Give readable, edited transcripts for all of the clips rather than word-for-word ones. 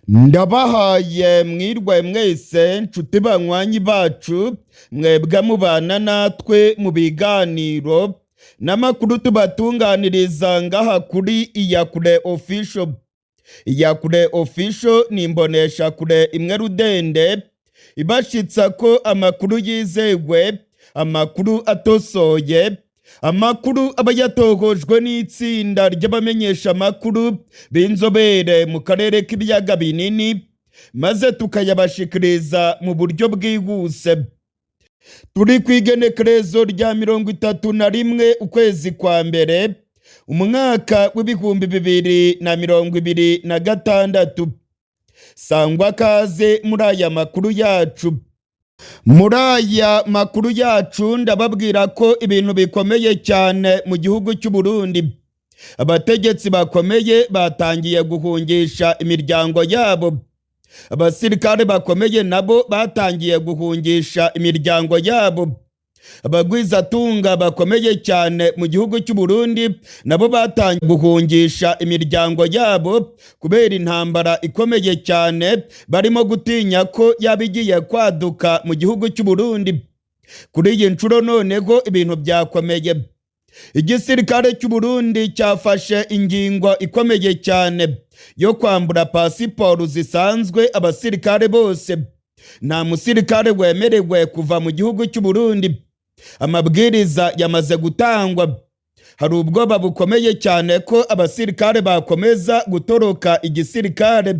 Ndabahaye mwirwe mwese nshuti banywanyi bacu, mwebwe mubana natwe mu biganiro n'amakuru tubatunganiriza ngaha kuri Iyakure Official. Iyakure Official ni imboneshakure imwe rudende ibashitsa ko amakuru yizewe, amakuru atosoye, amakuru aba yatohojwe n'itsinda ry'abamenyesha amakuru b'inzobere mu karere k'ibiyaga binini, maze tukayabashikiriza mu buryo bwihuse. Turi ku igenekerezo rya 31 ukwezi kwa mbere, umwaka w'2026. Sangwa kaze muri aya makuru yacu. Muri aya makuru yacu ndababwira ko ibintu bikomeye cyane mu gihugu cy'u Burundi. Abategetsi bakomeye batangiye guhungisha imiryango yabo. Abasirikare bakomeye nabo batangiye guhungisha imiryango yabo. Abagwizatunga bakomeye cyane mu gihugu cy'u Burundi nabo batangiye guhungisha imiryango yabo kubera intambara ikomeye cyane barimo gutinya ko yaba igiye kwaduka mu gihugu cy'u Burundi. Kuri iyi nshuro noneho ibintu byakomeye. Igisirikare cy'u Burundi cyafashe ingingo ikomeye cyane yo kwambura pasiporo zisanzwe abasirikare bose. Nta musirikare wemerewe kuva mu gihugu cy'u Burundi. Amabwiriza yamaze gutangwa. Hari ubwoba bukomeye cyane ko abasirikare bakomeza gutoroka igisirikare.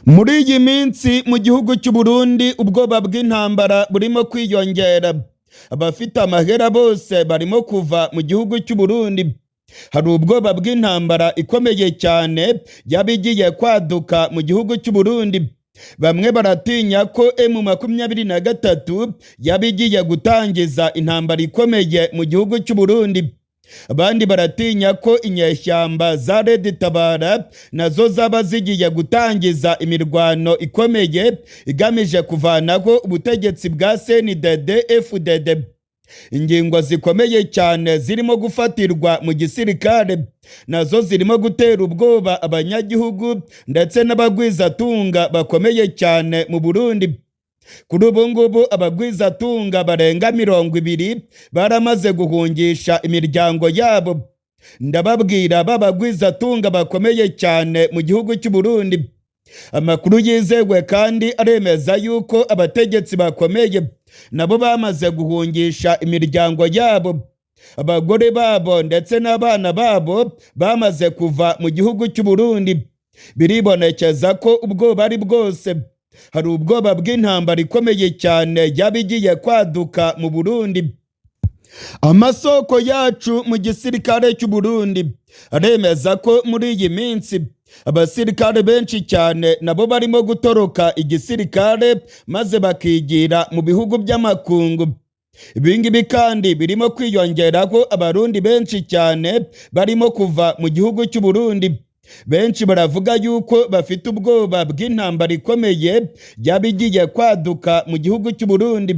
Muri iyi minsi mu gihugu cy'u Burundi ubwoba bw'intambara burimo kwiyongera. Abafite amahera bose barimo kuva mu gihugu cy'u Burundi. Hari ubwoba bw'intambara ikomeye cyane yaba igiye kwaduka mu gihugu cy'u Burundi. Bamwe baratinya ko M23 yaba igiye gutangiza intambara ikomeye mu gihugu cy'u Burundi. Abandi baratinya ko inyeshyamba za Red Tabara nazo zaba zigiye gutangiza imirwano ikomeye igamije kuvanaho ubutegetsi bwa CNDD FDD. Ingingo zikomeye cyane zirimo gufatirwa mu gisirikare nazo zirimo gutera ubwoba abanyagihugu ndetse n'abagwizatunga bakomeye cyane mu Burundi. Kuri ubu ngubu abagwizatunga barenga 20 baramaze guhungisha imiryango yabo. Ndababwira b'abagwizatunga bakomeye cyane mu gihugu cy'u Burundi. Amakuru yizewe kandi aremeza yuko abategetsi bakomeye nabo bamaze guhungisha imiryango yabo. Abagore babo ndetse n'abana babo bamaze kuva mu gihugu cy'u Burundi. Biribonekeza ko ubwoba ari bwose. Hari ubwoba bw'intambara ikomeye cyane yaba igiye kwaduka mu Burundi. Amasoko yacu mu gisirikare cy'u Burundi aremeza ko muri iyi minsi abasirikare benshi cyane nabo barimo gutoroka igisirikare maze bakigira mu bihugu by'amakungu. Ibingibi kandi birimo kwiyongeraho Abarundi benshi cyane barimo kuva mu gihugu cy'u Burundi. Benshi baravuga yuko bafite ubwoba bw'intambara ikomeye yaba igiye kwaduka mu gihugu cy'u Burundi.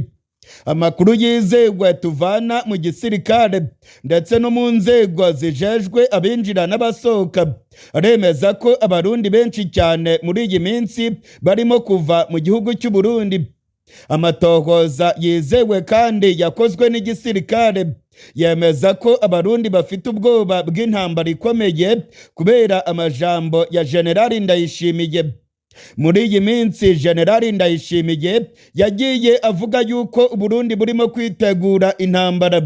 Amakuru yizewe tuvana mu gisirikare ndetse no mu nzego zijejwe abinjira n'abasohoka aremeza ko Abarundi benshi cyane muri iyi minsi barimo kuva mu gihugu cy'u Burundi. Amatohoza yizewe kandi yakozwe n'igisirikare yemeza ko Abarundi bafite ubwoba bw'intambara ikomeye kubera amajambo ya Generali Ndayishimiye. Muri iyi minsi Generali Ndayishimiye yagiye avuga yuko Uburundi burimo kwitegura intambara,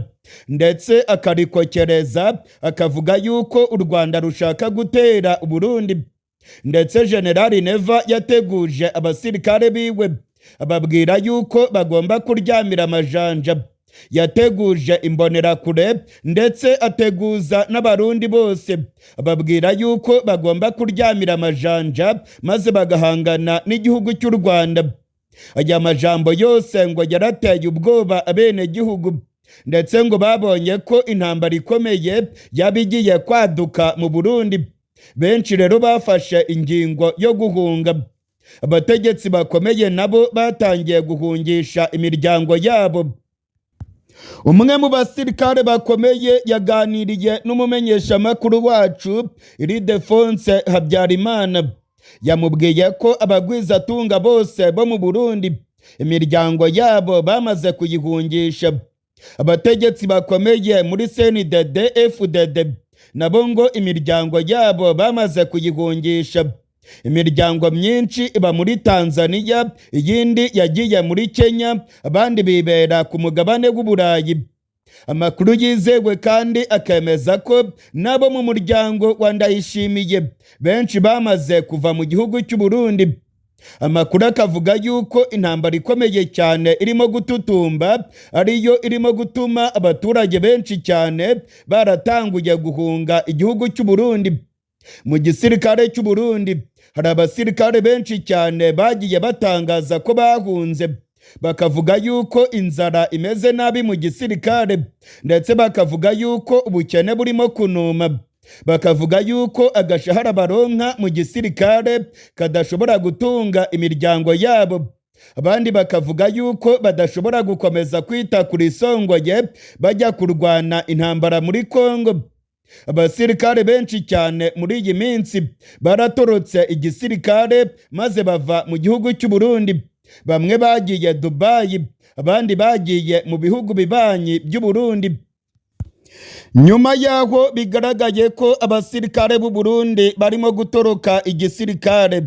ndetse akarikokereza akavuga yuko u Rwanda rushaka gutera Uburundi. Ndetse Generali Neva yateguje abasirikare biwe, ababwira yuko bagomba kuryamira amajanja. Yateguje Imbonerakure ndetse ateguza n'Abarundi bose, ababwira yuko bagomba kuryamira amajanja maze bagahangana n'igihugu cy'u Rwanda. Aya majambo yose ngo yarateye ubwoba abenegihugu, ndetse ngo babonye ko intambara ikomeye yaba igiye kwaduka mu Burundi. Benshi rero bafashe ingingo yo guhunga. Abategetsi bakomeye nabo batangiye guhungisha imiryango yabo. Umwe mu basirikare bakomeye yaganiriye n'umumenyeshamakuru wacu Ildefonse Habyarimana. Yamubwiye ko abagwizatunga bose bo mu Burundi imiryango yabo bamaze kuyihungisha. Abategetsi bakomeye muri CNDD FDD nabo ngo imiryango yabo bamaze kuyihungisha. Imiryango myinshi iba muri Tanzania, iyindi yagiye muri Kenya, abandi bibera ku mugabane w'Uburayi. Amakuru yizewe kandi akemeza ko nabo mu muryango wa Ndayishimiye benshi bamaze kuva mu gihugu cy'u Burundi. Amakuru akavuga yuko intambara ikomeye cyane irimo gututumba ariyo irimo gutuma abaturage benshi cyane baratanguye guhunga igihugu cy'u Burundi. Mu gisirikare cy'u Burundi hari abasirikare benshi cyane bagiye batangaza ko bahunze, bakavuga yuko inzara imeze nabi mu gisirikare, ndetse bakavuga yuko ubukene burimo kunuma, bakavuga yuko agashahara baronka mu gisirikare kadashobora gutunga imiryango yabo. Abandi bakavuga yuko badashobora gukomeza kwita ku risongoye bajya kurwana intambara muri Kongo. Abasirikare benshi cyane muri iyi minsi baratorotse igisirikare maze bava mu gihugu cy'u Burundi. Bamwe bagiye Dubayi, abandi bagiye mu bihugu bibanyi by'u Burundi. Nyuma y'aho bigaragaye ko abasirikare b'u Burundi barimo gutoroka igisirikare,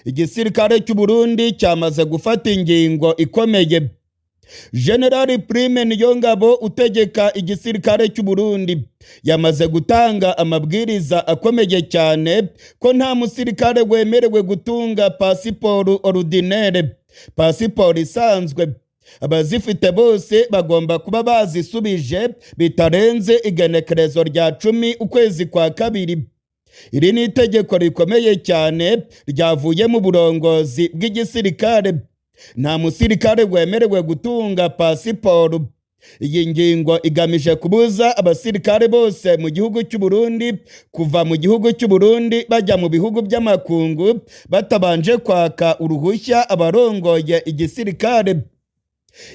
igisirikare cy'u Burundi cyamaze gufata ingingo ikomeye. General Prime Niyongabo utegeka igisirikare cy'u Burundi yamaze gutanga amabwiriza akomeye cyane ko nta musirikare wemerewe gutunga pasiporo ordinaire, pasiporo isanzwe. Abazifite bose bagomba kuba bazisubije bitarenze igenekerezo rya 10 ukwezi kwa kabiri. Iri ni itegeko rikomeye cyane ryavuye mu burongozi bw'igisirikare. Nta musirikare wemerewe gutunga pasiporo. Iyi ngingo igamije kubuza abasirikare bose mu gihugu cy'u Burundi kuva mu gihugu cy'u Burundi bajya mu bihugu by'amakungu batabanje kwaka uruhushya abarongoye igisirikare.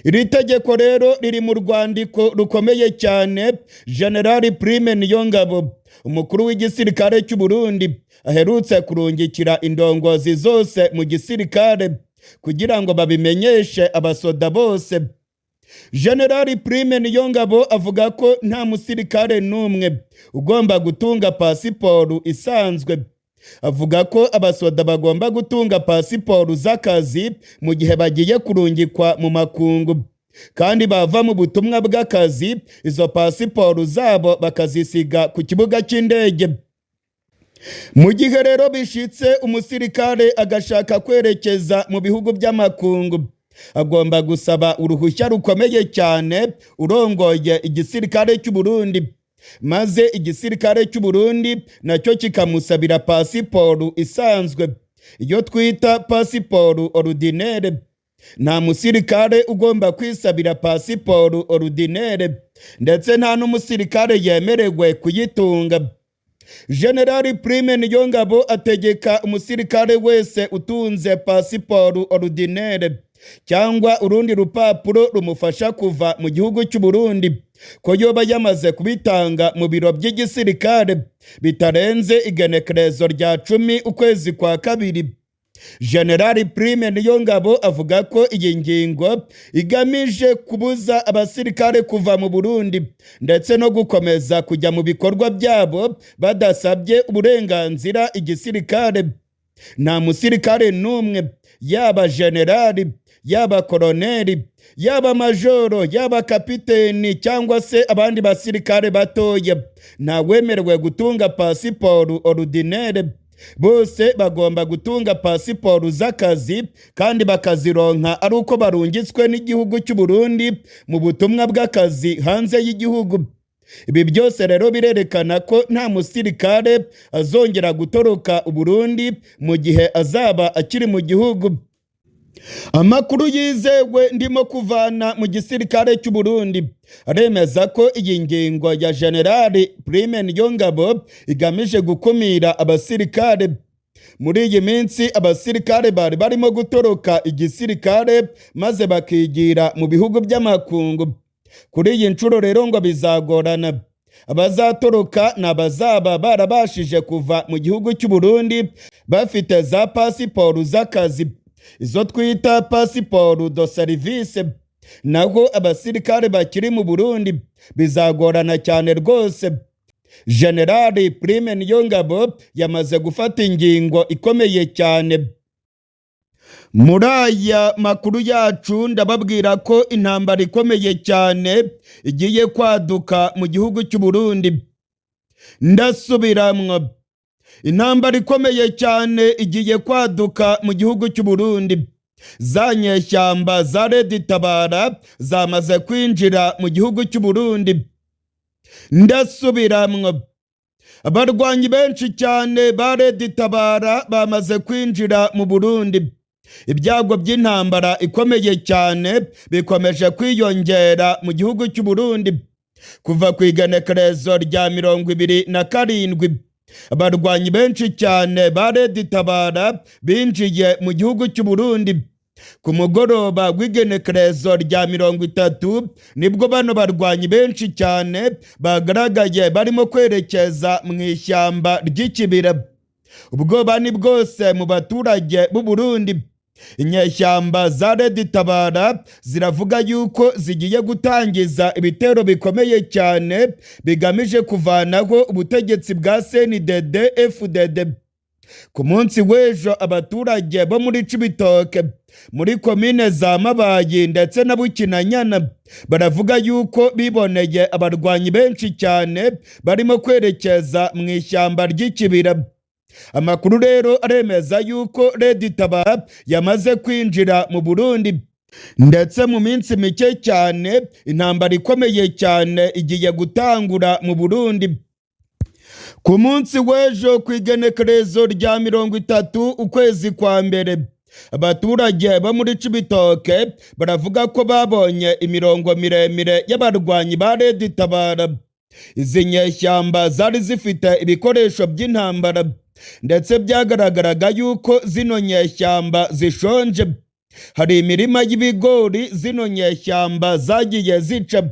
Iri tegeko rero riri mu rwandiko rukomeye cyane General Prime Niyongabo, umukuru w'igisirikare cy'u Burundi, aherutse kurungikira indongozi zose mu gisirikare kugira ngo babimenyeshe abasoda bose. General Prime Niyongabo avuga ko nta musirikare n'umwe ugomba gutunga pasiporo isanzwe. Avuga ko abasoda bagomba gutunga pasiporo z'akazi mu gihe bagiye kurungikwa mu makungu, kandi bava mu butumwa bw'akazi izo pasiporo zabo bakazisiga ku kibuga cy'indege. Mu gihe rero bishitse umusirikare agashaka kwerekeza mu bihugu by'amakungu, agomba gusaba uruhushya rukomeye cyane urongoye igisirikare cy'u Burundi, maze igisirikare cy'u Burundi nacyo kikamusabira pasiporo isanzwe, iyo twita pasiporo ordinaire. Nta musirikare ugomba kwisabira pasiporo ordinaire, ndetse nta n'umusirikare yemerewe kuyitunga. General Prime Niyongabo ategeka umusirikare wese utunze pasiporo ordinaire cyangwa urundi rupapuro rumufasha kuva mu gihugu cy'u Burundi ko yoba yamaze kubitanga mu biro by'igisirikare bitarenze igenekerezo rya 10 ukwezi kwa kabiri. General Prime Niyongabo avuga ko iyi ngingo igamije kubuza abasirikare kuva mu Burundi ndetse no gukomeza kujya mu bikorwa byabo badasabye uburenganzira igisirikare. Nta musirikare n'umwe, yaba generali, yaba koloneli, yaba majoro, yaba kapiteni cyangwa se abandi basirikare batoya, ntawemerewe gutunga pasiporo ordinaire. Bose bagomba gutunga pasiporo z'akazi kandi bakazironka ari uko barungitswe n'igihugu cy'u Burundi mu butumwa bw'akazi hanze y'igihugu. Ibi byose rero birerekana ko nta musirikare azongera gutoroka Uburundi mu gihe azaba akiri mu gihugu. Amakuru yizewe ndimo kuvana mu gisirikare cy'u Burundi aremeza ko iyi ngingo ya General Prime Niyongabo igamije gukumira abasirikare. Muri iyi minsi abasirikare bari barimo gutoroka igisirikare maze bakigira mu bihugu by'amakungu. Kuri iyi nshuro rero ngo bizagorana. Abazatoroka ni abazaba barabashije kuva mu gihugu cy'u Burundi bafite za pasiporo z'akazi, izo twita passeport de service. Naho abasirikare bakiri mu Burundi bizagorana cyane rwose. Generali Prime Niyongabo yamaze gufata ingingo ikomeye cyane. Muri aya makuru yacu ndababwira ko intambara ikomeye cyane igiye kwaduka mu gihugu cy'u Burundi. Ndasubiramwo, intambara ikomeye cyane igiye kwaduka mu gihugu cy'u Burundi. Za nyeshyamba za Red Tabara zamaze kwinjira mu gihugu cy'u Burundi. Ndasubiramwo, abarwanyi benshi cyane ba Red Tabara bamaze kwinjira mu Burundi. Ibyago by'intambara ikomeye cyane bikomeje kwiyongera mu gihugu cy'u Burundi. Kuva ku igenekerezo rya 27, abarwanyi benshi cyane ba Red Tabara binjiye mu gihugu cy'u Burundi. Ku mugoroba w'igenekerezo rya 30 nibwo bano barwanyi benshi cyane bagaragaye barimo kwerekeza mu ishyamba ry'Ikibira. Ubwoba ni bwose mu baturage b'u Burundi. Inyeshyamba za Red Tabara ziravuga yuko zigiye gutangiza ibitero bikomeye cyane bigamije kuvanaho ubutegetsi bwa CNDD FDD. Ku munsi w'ejo, abaturage bo muri Cibitoke, muri komine za Mabayi ndetse na Bukinanyana, baravuga yuko biboneye abarwanyi benshi cyane barimo kwerekeza mu ishyamba ry'Ikibira. Amakuru rero aremeza yuko Red Tabara yamaze kwinjira mu Burundi, ndetse mu minsi mike cyane intambara ikomeye cyane igiye gutangura mu Burundi. Ku munsi w'ejo, ku igenekerezo rya 30 ukwezi kwa mbere, abaturage bo muri Cibitoke baravuga ko babonye imirongo miremire y'abarwanyi ba Red Tabara. Izi nyeshyamba zari zifite ibikoresho by'intambara, ndetse byagaragaraga yuko zino nyeshyamba zishonje. Hari imirima y'ibigori zino nyeshyamba zagiye zica,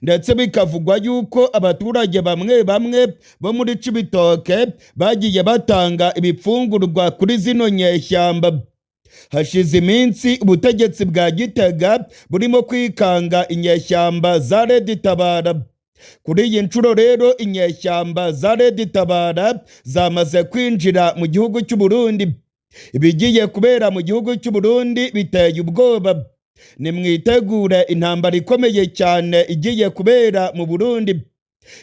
ndetse bikavugwa yuko abaturage bamwe bamwe bo muri Cibitoke bagiye batanga ibifungurwa kuri zino nyeshyamba. Hashize iminsi ubutegetsi bwa Gitega burimo kwikanga inyeshyamba za Red Tabara. Kuri iyi nshuro rero, inyeshyamba za Red Tabara zamaze kwinjira mu gihugu cy'u Burundi. Ibigiye kubera mu gihugu cy'u Burundi biteye ubwoba. Nimwitegure intambara ikomeye cyane igiye kubera mu Burundi.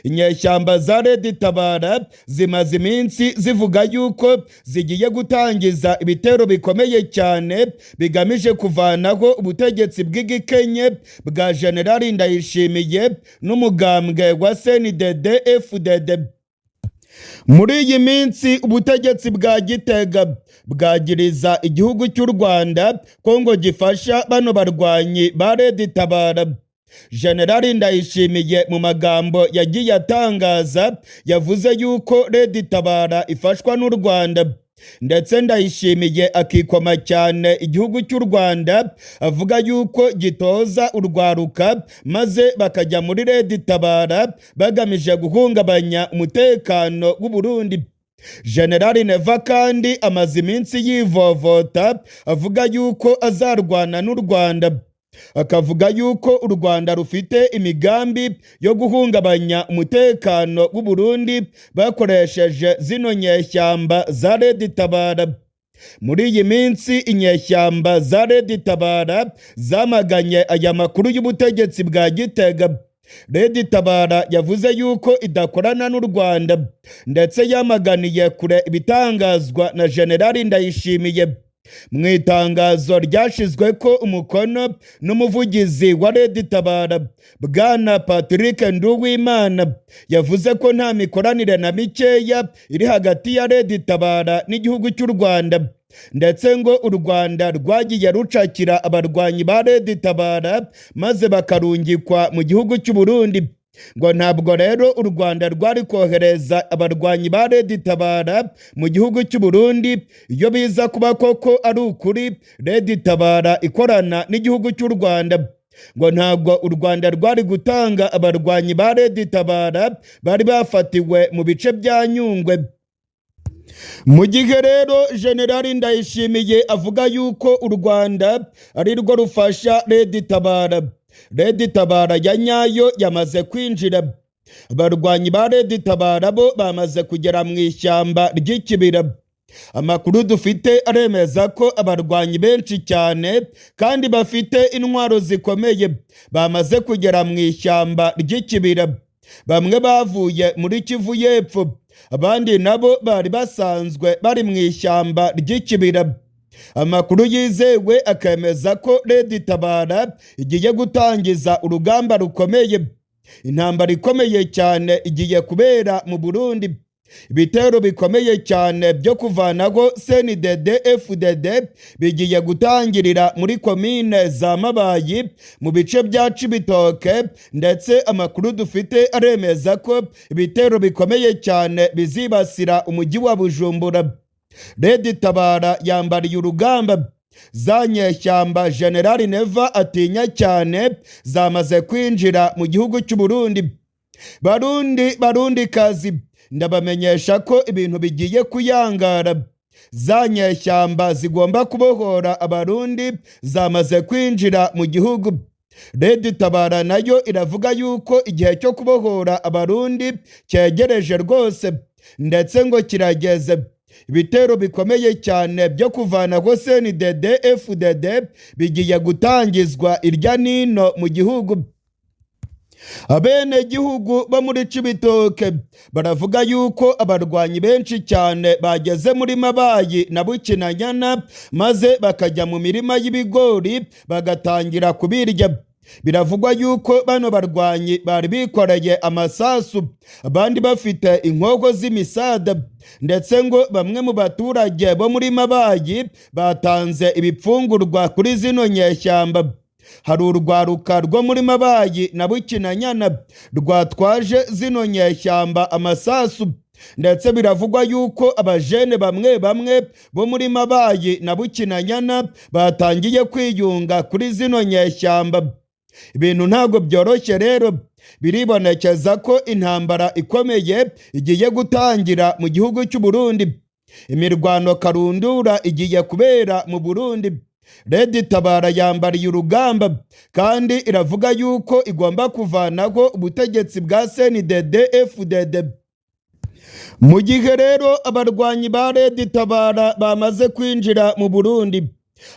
Inyeshyamba za Red Tabara zimaze iminsi zivuga yuko zigiye gutangiza ibitero bikomeye cyane bigamije kuvanaho ubutegetsi bw'igikenye bwa Generali Ndayishimiye n'umugambwe wa CNDD FDD. Muri iyi minsi ubutegetsi bwa Gitega bwagiriza igihugu cy'u Rwanda ko ngo gifasha bano barwanyi ba Red Tabara. Generali Ndayishimiye mu magambo yagiye atangaza yavuze yuko Red Tabara ifashwa n'u Rwanda, ndetse Ndayishimiye akikoma cyane igihugu cy'u Rwanda, avuga yuko gitoza urwaruka maze bakajya muri Red Tabara bagamije guhungabanya umutekano w'u Burundi. Generali Neva kandi amaze iminsi yivovota, avuga yuko azarwana n'u Rwanda, akavuga yuko u Rwanda rufite imigambi yo guhungabanya umutekano w'u Burundi bakoresheje zino nyeshyamba za Red Tabara. Muri iyi minsi inyeshyamba za Red Tabara zamaganye aya makuru y'ubutegetsi bwa Gitega. Red Tabara yavuze yuko idakorana n'u Rwanda, ndetse yamaganiye kure ibitangazwa na Generali Ndayishimiye. Mu itangazo ryashyizwe ko umukono n'umuvugizi wa Red Tabara, Bwana Patrick Nduwimana, yavuze ko nta mikoranire na mikeya iri hagati ya Red Tabara n'igihugu cy'u Rwanda, ndetse ngo u Rwanda rwagiye rucakira abarwanyi ba Red Tabara maze bakarungikwa mu gihugu cy'u Burundi. Ngo ntabwo rero u Rwanda rwari kohereza abarwanyi ba Red Tabara mu gihugu cy'u Burundi iyo biza kuba koko ari ukuri Red Tabara ikorana n'igihugu cy'u Rwanda. Ngo ntabwo u Rwanda rwari gutanga abarwanyi ba Red Tabara bari bafatiwe mu bice bya Nyungwe. Mu gihe rero Generali Ndayishimiye avuga yuko u Rwanda ari rwo rufasha Red Tabara, Red Tabara ya nyayo yamaze kwinjira. Abarwanyi ba Red Tabara bo bamaze kugera mu ishyamba ry'Ikibira. Amakuru dufite aremeza ko abarwanyi benshi cyane kandi bafite intwaro zikomeye bamaze kugera mu ishyamba ry'Ikibira. Bamwe bavuye muri Kivu y'Epfo, abandi nabo bari basanzwe bari mu ishyamba ry'Ikibira. Amakuru yizewe akemeza ko Red Tabara igiye gutangiza urugamba rukomeye. Intambara ikomeye cyane igiye kubera mu Burundi. Ibitero bikomeye cyane byo kuvanaho CNDD FDD bigiye gutangirira muri komine za Mabayi, mu bice bya Cibitoke, ndetse amakuru dufite aremeza ko ibitero bikomeye cyane bizibasira umujyi wa Bujumbura. Red Tabara yambariye urugamba. Za nyeshyamba Generali Neva atinya cyane zamaze kwinjira mu gihugu cy'u Burundi. Barundi, Barundi kazi, ndabamenyesha ko ibintu bigiye kuyangara. Za nyeshyamba zigomba kubohora Abarundi zamaze kwinjira mu gihugu. Red Tabara nayo iravuga yuko igihe cyo kubohora Abarundi cyegereje rwose, ndetse ngo kirageze. Ibitero bikomeye cyane byo kuvanaho CNDD FDD bigiye gutangizwa irya nino mu gihugu. Abenegihugu bo muri Cibitoke baravuga yuko abarwanyi benshi cyane bageze muri Mabayi na Bukinanyana, maze bakajya mu mirima y'ibigori bagatangira kubirya. Biravugwa yuko bano barwanyi bari bikoreye amasasu, abandi bafite inkogo z'imisada, ndetse ngo bamwe mu baturage bo muri Mabayi batanze ibipfungurwa kuri zino nyeshyamba. Hari urwaruka rwo muri Mabayi na Bukinanyana rwatwaje zino nyeshyamba amasasu, ndetse biravugwa yuko abajene bamwe bamwe bo muri Mabayi na Bukinanyana batangiye kwiyunga kuri zino nyeshyamba. Ibintu ntabwo byoroshye rero, biribonekeza ko intambara ikomeye igiye gutangira mu gihugu cy'u Burundi. Imirwano karundura igiye kubera mu Burundi. Red Tabara yambariye urugamba kandi iravuga yuko igomba kuvanaho ubutegetsi bwa CNDD FDD. Mu gihe rero abarwanyi ba Red Tabara bamaze kwinjira mu Burundi,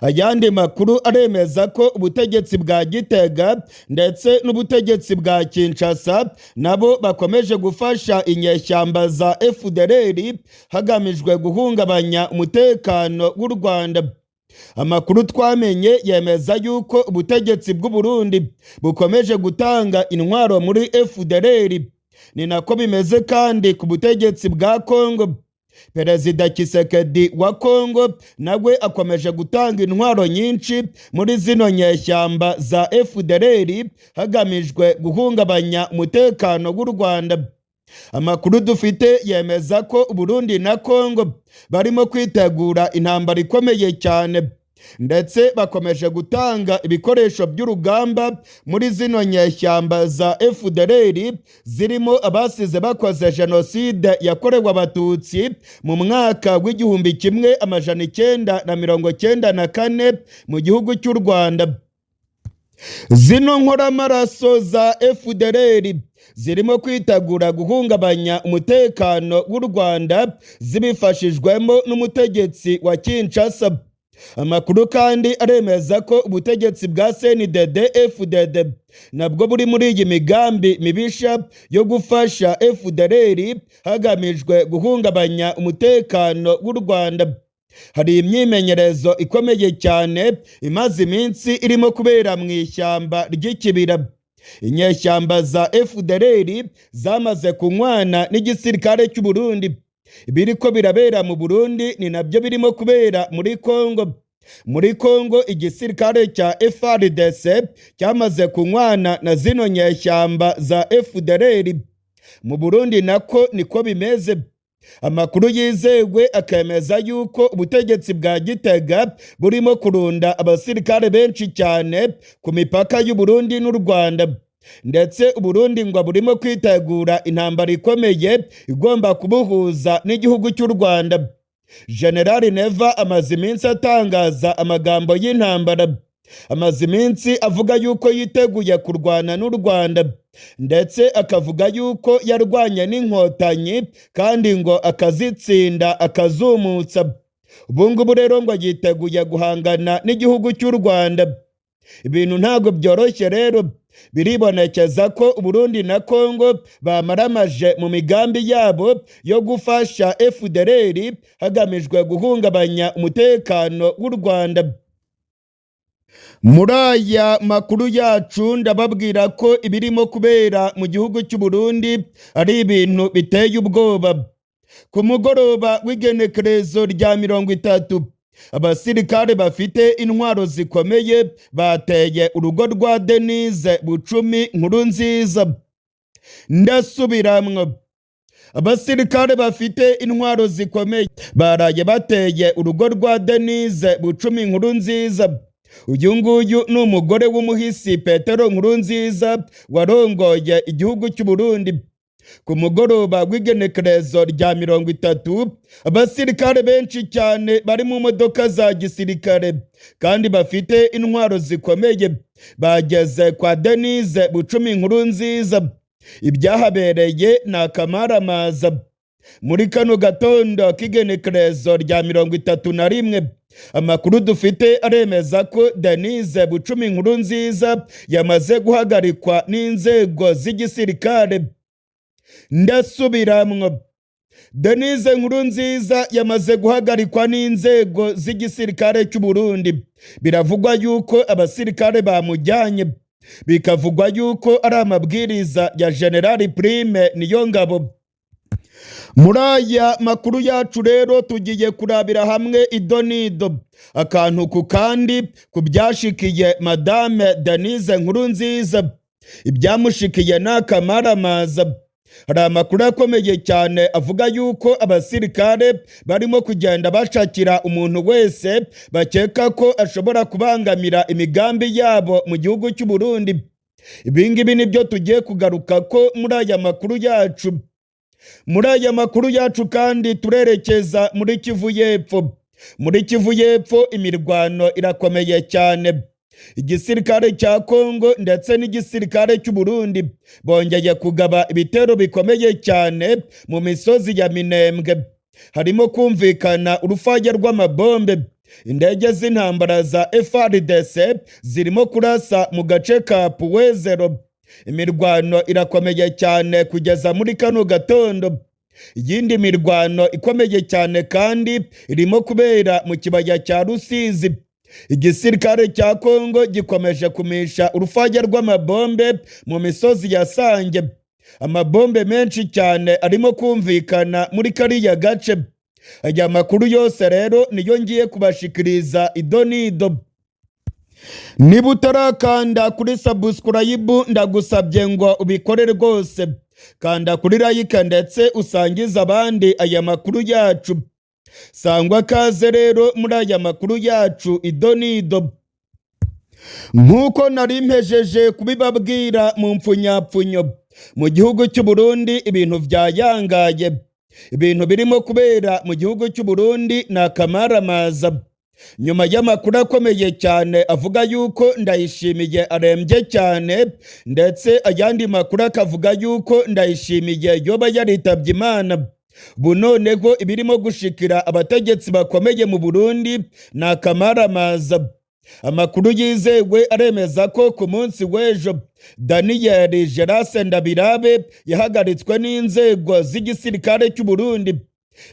ayandi makuru aremeza ko ubutegetsi bwa Gitega ndetse n'ubutegetsi bwa Kinshasa nabo bakomeje gufasha inyeshyamba za FDLR hagamijwe guhungabanya umutekano w'u Rwanda. Amakuru twamenye yemeza yuko ubutegetsi bw'u Burundi bukomeje gutanga intwaro muri FDLR. Ni nako bimeze kandi ku butegetsi bwa Kongo. Perezida Tshisekedi wa Kongo nawe akomeje gutanga intwaro nyinshi muri zino nyeshyamba za FDLR hagamijwe guhungabanya umutekano w'u Rwanda. Amakuru dufite yemeza ko Burundi na Kongo barimo kwitegura intambara ikomeye cyane, ndetse bakomeje gutanga ibikoresho by'urugamba muri zino nyeshyamba za FDLR, zirimo abasize bakoze jenoside yakorewe Abatutsi mu mwaka w'1994 mu gihugu cy'u Rwanda. Zino nkoramaraso za FDLR zirimo kwitegura guhungabanya umutekano w'u Rwanda zibifashijwemo n'umutegetsi wa Kinshasa. Amakuru kandi aremeza ko ubutegetsi bwa CNDD FDD nabwo buri muri iyi migambi mibisha yo gufasha FDLR hagamijwe guhungabanya umutekano w'u Rwanda. Hari imyimenyerezo ikomeye cyane imaze iminsi irimo kubera mu ishyamba ry'Ikibira. Inyeshyamba za FDLR zamaze kunywana n'igisirikare cy'u Burundi. Ibiriko birabera mu Burundi ni nabyo birimo kubera muri Kongo. Muri Kongo igisirikare cya FARDC cyamaze kunywana na zino nyeshyamba za FDLR. Mu Burundi nako niko bimeze. Amakuru yizewe akemeza yuko ubutegetsi bwa Gitega burimo kurunda abasirikare benshi cyane ku mipaka y'u Burundi n'u Rwanda, ndetse Uburundi ngo burimo kwitegura intambara ikomeye igomba kubuhuza n'igihugu cy'u Rwanda. General Neva amaze iminsi atangaza amagambo y'intambara, amaze iminsi avuga yuko yiteguye kurwana n'u Rwanda, ndetse akavuga yuko yarwanye n'Inkotanyi kandi ngo akazitsinda akazumutsa. Ubu ngubu rero ngo yiteguye guhangana n'igihugu cy'u Rwanda. Ibintu ntabwo byoroshye rero, biribonekeza ko Uburundi na Kongo bamaramaje mu migambi yabo yo gufasha FDLR hagamijwe guhungabanya umutekano w'u Rwanda. Muri aya makuru yacu ndababwira ko ibirimo kubera mu gihugu cy'u Burundi ari ibintu biteye ubwoba. Ku mugoroba w'igenekerezo rya 30, abasirikare bafite intwaro zikomeye bateye urugo rwa Denise Bucumi Nkurunziza. Ndasubiramwo, abasirikare bafite intwaro zikomeye baraye bateye urugo rwa Denise Bucumi Nkurunziza. Uyu nguyu ni umugore w'umuhisi Petero Nkurunziza warongoye igihugu cy'u Burundi. Ku mugoroba w'igenekerezo rya 30, abasirikare benshi cyane bari mu modoka za gisirikare kandi bafite intwaro zikomeye bageze kwa Denise Bucumi Nkurunziza. Ibyahabereye ni akamaramaza. Muri kano gatondo k'igenekerezo rya 31, amakuru dufite aremeza ko Denise Bucumi Nkurunziza yamaze guhagarikwa n'inzego z'igisirikare. Ndasubiramwo, Denise Nkurunziza yamaze guhagarikwa n'inzego z'igisirikare cy'u Burundi. Biravugwa yuko abasirikare bamujyanye, bikavugwa yuko ari amabwiriza ya General Prime Niyongabo. Muri aya makuru yacu rero tugiye kurabira hamwe idonido, akantu ku kandi, ku byashikiye Madame Denise Nkurunziza. Ibyamushikiye ni akamaramaza. Hari amakuru akomeye cyane avuga yuko abasirikare barimo kugenda bashakira umuntu wese bakeka ko ashobora kubangamira imigambi yabo mu gihugu cy'u Burundi. Ibi ngibi nibyo tugiye kugaruka ko muri aya makuru yacu. Muri aya makuru yacu kandi turerekeza muri Kivu y'Epfo. Muri Kivu y'Epfo imirwano irakomeye cyane. Igisirikare cya Kongo ndetse n'igisirikare cy'u Burundi bongeye kugaba ibitero bikomeye cyane mu misozi ya Minembwe. Harimo kumvikana urufaya rw'amabombe. Indege z'intambara za FARDC zirimo kurasa mu gace ka Puwezero. Imirwano irakomeye cyane kugeza muri kano gatondo. Iyindi mirwano ikomeye cyane kandi irimo kubera mu kibaya cya Rusizi. Igisirikare cya Kongo gikomeje kumisha urufaya rw'amabombe mu misozi ya Sange. Amabombe menshi cyane arimo kumvikana muri kariya gace. Aya makuru yose rero niyo ngiye kubashikiriza idonido. Niba utarakanda kuri subscribe, ndagusabye ngo ubikore rwose. Kanda kuri like ndetse usangize abandi aya makuru yacu. Sangwa kaze rero muri aya makuru yacu idonido. Nk'uko nari mpejeje kubibabwira mu mpfunyapfunyo, mu gihugu cy'u Burundi ibintu byayangaye. Ibintu birimo kubera mu gihugu cy'u Burundi ni akamaramaza. Nyuma y'amakuru akomeye cyane avuga yuko Ndayishimiye arembye cyane, ndetse ayandi makuru akavuga yuko Ndayishimiye yoba yaritabye Imana, ubu noneho ibirimo gushikira abategetsi bakomeye mu Burundi ni akamaramaza. Amakuru yizewe aremeza ko ku munsi w'ejo Daniel Gerase Ndabirabe yahagaritswe n'inzego z'igisirikare cy'u Burundi.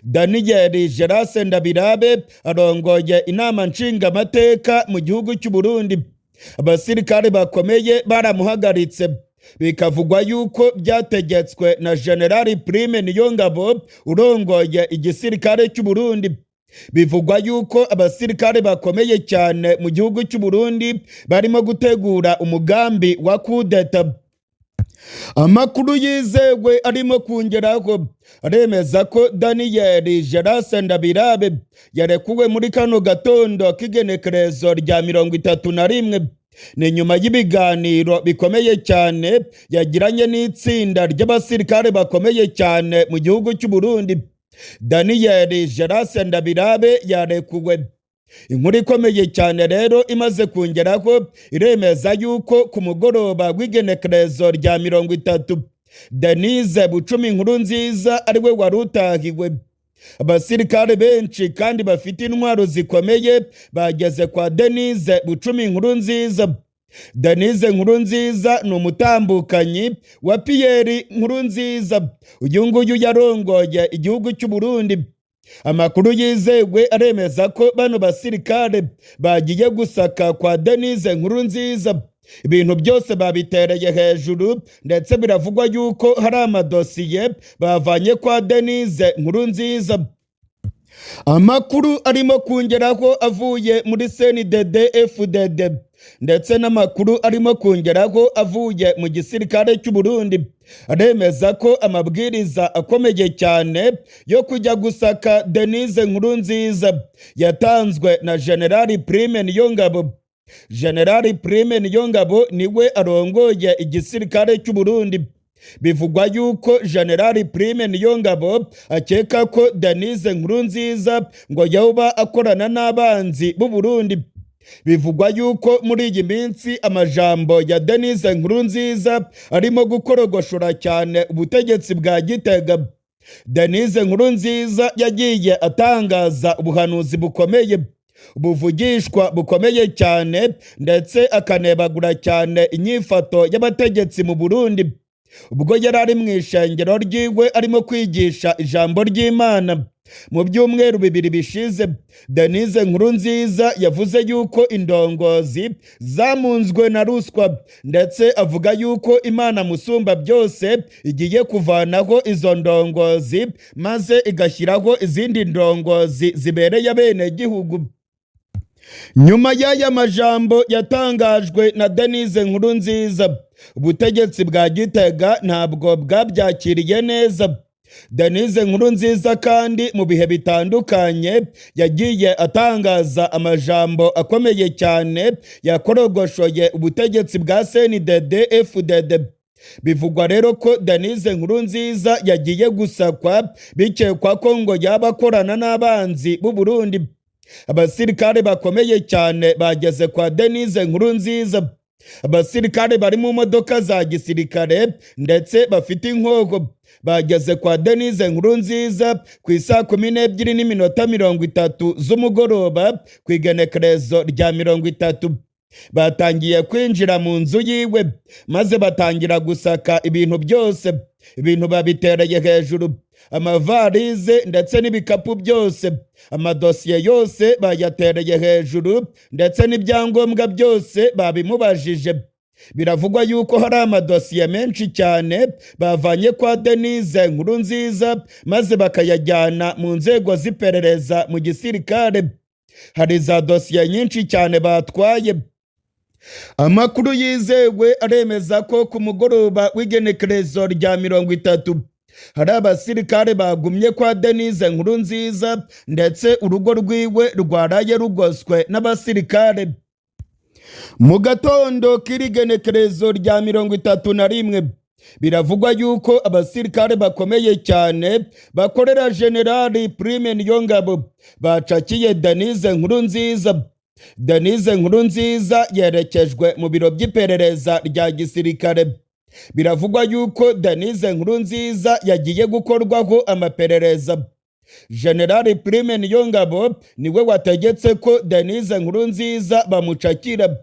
Daniel Gerase Ndabirabe arongoye inama nshingamateka mu gihugu cy'u Burundi. Abasirikare bakomeye baramuhagaritse, bikavugwa yuko byategetswe na General Prime Niyongabo urongoye igisirikare cy'u Burundi. Bivugwa yuko abasirikare bakomeye cyane mu gihugu cy'u Burundi barimo gutegura umugambi wa kudeta. Amakuru yizewe arimo kungeraho aremeza ko Daniel Gerase Ndabirabe yarekuwe muri kano gatondo k'igenekerezo rya 31. Ni nyuma y'ibiganiro bikomeye cyane yagiranye n'itsinda ry'abasirikare bakomeye cyane mu gihugu cy'u Burundi. Daniel Gerase Ndabirabe yarekuwe. Inkuru ikomeye cyane rero imaze kungeraho iremeza yuko ku mugoroba w'igenekerezo rya 30 Denise Bucumi Nkuru Nziza ariwe wari utahiwe. Abasirikare benshi kandi bafite intwaro zikomeye bageze kwa Denise Bucumi Nkuru Nziza. Denise Nkuru Nziza ni umutambukanyi wa Pierre Nkuru Nziza, uyu nguyu yarongoye igihugu cy'u Burundi. Amakuru yizewe aremeza ko bano basirikare bagiye gusaka kwa Denise Nkuru Nziza, ibintu byose babitereye hejuru, ndetse biravugwa yuko hari amadosiye bavanye kwa Denise Nkuru Nziza. Amakuru arimo kungeraho avuye muri CNDD FDD ndetse n'amakuru arimo kungeraho avuye mu gisirikare cy'u Burundi aremeza ko amabwiriza akomeye cyane yo kujya gusaka Denise Nkurunziza yatanzwe na General Prime Niyongabo. General Prime Niyongabo niwe arongoye igisirikare cy'u Burundi. Bivugwa yuko General Prime Niyongabo akeka ko Denise Nkurunziza ngo yoba akorana n'abanzi b'u Burundi. Bivugwa yuko muri iyi minsi amajambo ya Denise Nkurunziza arimo gukorogoshora cyane ubutegetsi bwa Gitega. Denise Nkurunziza yagiye atangaza ubuhanuzi bukomeye, buvugishwa bukomeye cyane, ndetse akanebagura cyane inyifato y'abategetsi mu Burundi. Ubwo yari ari mu ishengero ryiwe arimo kwigisha ijambo ry'Imana mu byumweru 2 bishize, Denise Nkurunziza yavuze yuko indongozi zamunzwe na ruswa, ndetse avuga yuko Imana musumba byose igiye kuvanaho izo ndongozi maze igashyiraho izindi ndongozi zibereye abenegihugu. Nyuma y'aya majambo yatangajwe na Denise Nkurunziza, ubutegetsi bwa Gitega ntabwo bwabyakiriye neza. Denise Nkurunziza kandi mu bihe bitandukanye yagiye atangaza amajambo akomeye cyane yakorogoshoye ubutegetsi bwa CNDD FDD. Bivugwa rero ko Denise Nkurunziza yagiye gusakwa bikekwa ko ngo yaba akorana n'abanzi b'u Burundi. Abasirikare bakomeye cyane bageze kwa Denise Nkurunziza. Abasirikare bari mu modoka za gisirikare ndetse bafite inkoho bageze kwa Denise Nkurunziza ku isaa 12:30 z'umugoroba ku igenekerezo rya 30. Batangiye kwinjira mu nzu yiwe maze batangira gusaka ibintu byose. Ibintu babitereye hejuru, amavarize ndetse n'ibikapu byose, amadosiye yose bayatereye hejuru, ndetse n'ibyangombwa byose babimubajije. Biravugwa yuko hari amadosiye menshi cyane bavanye kwa Denise Nkurunziza maze bakayajyana mu nzego z'iperereza mu gisirikare. Hari za dosiye nyinshi cyane batwaye. Amakuru yizewe aremeza ko ku mugoroba w'igenekerezo rya 30 hari abasirikare bagumye kwa Denise Nkurunziza, ndetse urugo rwiwe rwaraye rugoswe n'abasirikare. Mu gatondo k'irigenekerezo rya 31 biravugwa yuko abasirikare bakomeye cyane bakorera General Prime Niyongabo bacakiye Denise Nkurunziza. Denise Nkurunziza yerekejwe mu biro by'iperereza rya gisirikare. Biravugwa yuko Denise Nkurunziza yagiye gukorwaho amaperereza. General Prime Niyongabo niwe wategetse ko Denise Nkurunziza bamucakira.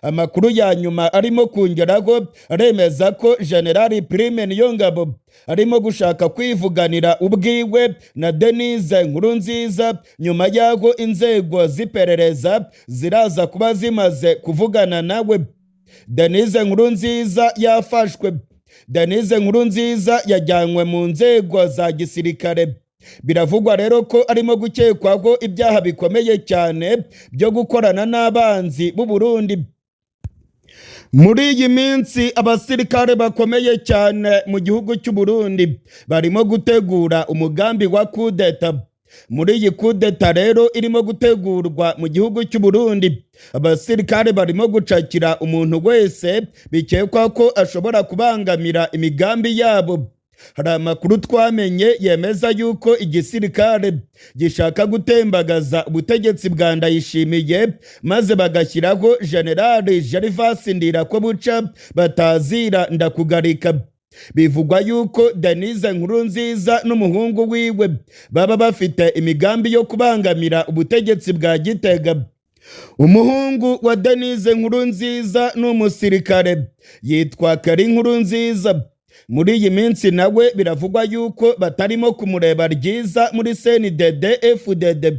Amakuru ya nyuma arimo kongeraho aremeza ko General Prime Niyongabo arimo gushaka kwivuganira ubwiwe na Denise Nkurunziza nyuma y'aho inzego z'iperereza ziraza kuba zimaze kuvugana nawe. Denise Nkurunziza yafashwe. Denise Nkurunziza yajyanywe mu nzego za gisirikare. Biravugwa rero ko arimo gukekwaho ibyaha bikomeye cyane byo gukorana n'abanzi b'u Burundi. Muri iyi minsi abasirikare bakomeye cyane mu gihugu cy'u Burundi barimo gutegura umugambi wa kudeta. Muri iyi kudeta rero irimo gutegurwa mu gihugu cy'u Burundi, abasirikare barimo gucakira umuntu wese bikekwa ko ashobora kubangamira imigambi yabo. Hari amakuru twamenye yemeza yuko igisirikare gishaka gutembagaza ubutegetsi bwa Ndayishimiye, maze bagashyiraho Generali Gervas Ndirakobuca batazira Ndakugarika. Bivugwa yuko Denise Nkurunziza n'umuhungu wiwe baba bafite imigambi yo kubangamira ubutegetsi bwa Gitega. Umuhungu wa Denise Nkurunziza ni umusirikare, yitwa Kari Nkurunziza. Muri iyi minsi nawe biravugwa yuko batarimo kumureba ryiza muri CNDD FDD.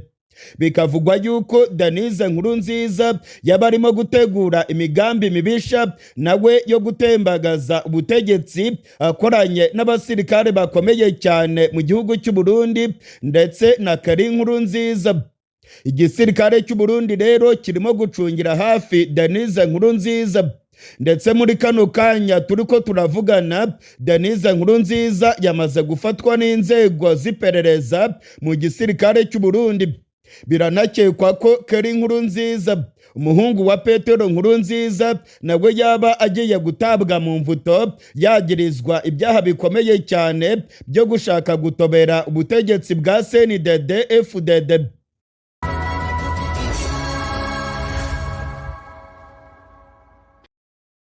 Bikavugwa yuko Denise Nkurunziza yaba arimo gutegura imigambi mibisha nawe yo gutembagaza ubutegetsi, akoranye n'abasirikare bakomeye cyane mu gihugu cy'u Burundi ndetse na Kari Nkurunziza. Igisirikare cy'u Burundi rero kirimo gucungira hafi Denise Nkurunziza, ndetse muri kano kanya turiko turavugana, Denise Nkurunziza yamaze gufatwa n'inzego z'iperereza mu gisirikare cy'u Burundi. Biranakekwa ko Keri Nkurunziza, umuhungu wa Petero Nkurunziza, nawe yaba agiye gutabwa mu mvuto, yagirizwa ibyaha bikomeye cyane byo gushaka gutobera ubutegetsi bwa CNDD FDD.